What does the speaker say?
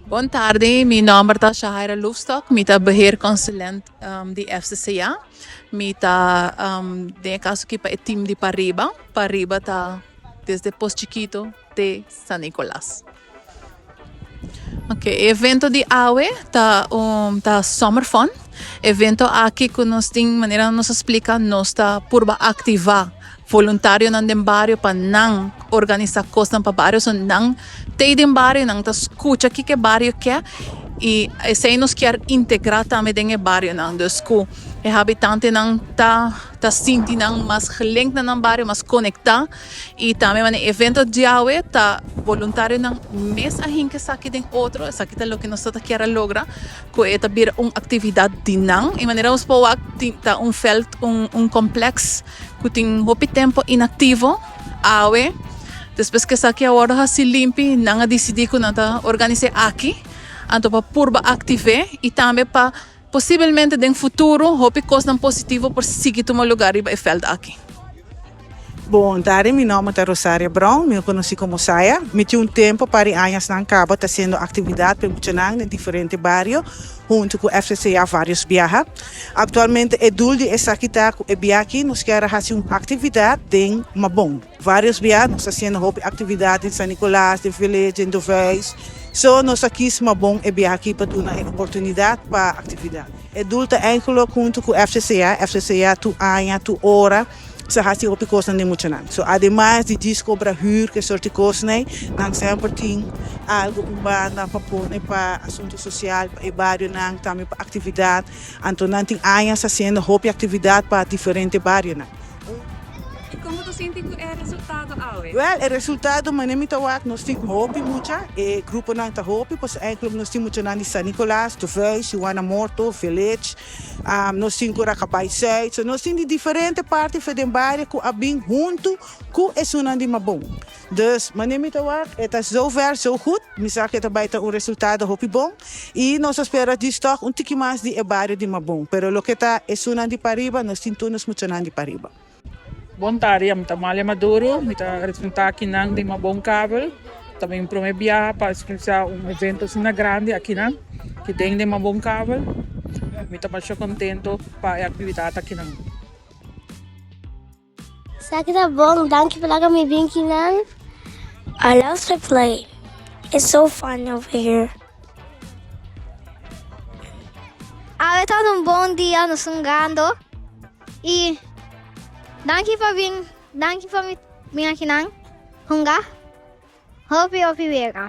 Bon tardi, mi nòmber ta Shahaira Loefstok, mi ta beheerconsulent di FCCA. Mi ta den e kaso aki pa e team di Pariba. Pariba ta desde Pos Chikito te San Nicolas. Ok, e evento di awe ta un ta Summer Fun. Evento aki ku nos tin manera nos a splika nos ta purba aktivá voluntarionan den bario pa nan organisá kosnan pa bario. So nan t'ei den bario, nan ta skucha kiko e bario ke i esei nos kier integrá tambe den e barionan. Dus ku e habitantenan ta ta sinti nan mas gelinkt na nan bario, mas konektá. I tambe manera e evento djawe ta voluntarionan mes a hinka esaki den otro. Esaki ta loke nos ta kier a logra, ku e ta bira un aktividat di nan. I manera nos por wak tin ta un veld, un un kompleks ku tin hopi tempu inaktivo. Awe, despues ku esaki a wòrdu hasi limpi, nan a disidí ku nan ta organis'é aki, anto pa purba aktiv'é i tambe pa Posibelmente den futuro hopi kosnan positivo por sigui tuma lugar riba e veld aki. Bon tardi, mi nomber ta Rosaria Brown, mi konosí komo Saya. Mi tin un tempo par di añasnan kaba ta hasiendo aktividat pa e muchanan den diferente bario huntu ku FCCA varios biaha. Aktualmente e dul di esaki ta ku e bia aki nos kier a hasi un aktividat den Mabon. Varios bia nos ta hasiendo hopi aktividat den San Nicolas, den Village, den Doveis. So nos a kis Mabon e bia aki pa duna e oportunidat pa aktividat. E dul ta eigenlijk huntu ku FCCA. FCCA tur aña, tur ora sa hasi hopi kosnan den muchanan. So ademas di djis kobra hür ku e sorti kosnan, nan semper tin algu un banda pa pone pa asuntu sosial, pa e barionan, tambe pa aktividat. Anto nan tin añas hasiendo hopi aktividat pa diferente barionan. I kon bo ta sinti ku e resultado awe? Wèl, e resultado manera mi ta wak, nos tin hopi mucha, e gruponan ta hopi, pasobra eigenlijk nos tin muchanan di San Nicolas, Tovuis, Juana Morto, Village, nos tin ku Rakabai Zuid, so nos tin di diferente parti for den bario ku a bin huntu ku esunnan di Mabon. Dus, manera mi ta wak, e ta zover zo goed, mi sa ku e ta bai ta un resultado hopi bon i nos a spera djis tòg un tiki mas di e bario di Mabon, pero loke ta esunnan di pariba, nos tin tur nos muchanan di pariba. Bon tardi, ami ta Amalia Maduro, mi ta representá akinan di Mabon Kabel. Ta mi promé biaha pa eksperensiá un evento asina grandi akinan, ki den den Mabon Kabel. Mi ta masha kontento pa e aktividat akinan. Esaki ta bon, danki pa laga mi bin kinan. I love to play, it's so fun over here. Awe tabata un bon dia, nos hungando y danki pa bin, danki pa mi bin akinan hunga. Hopi hopi wega.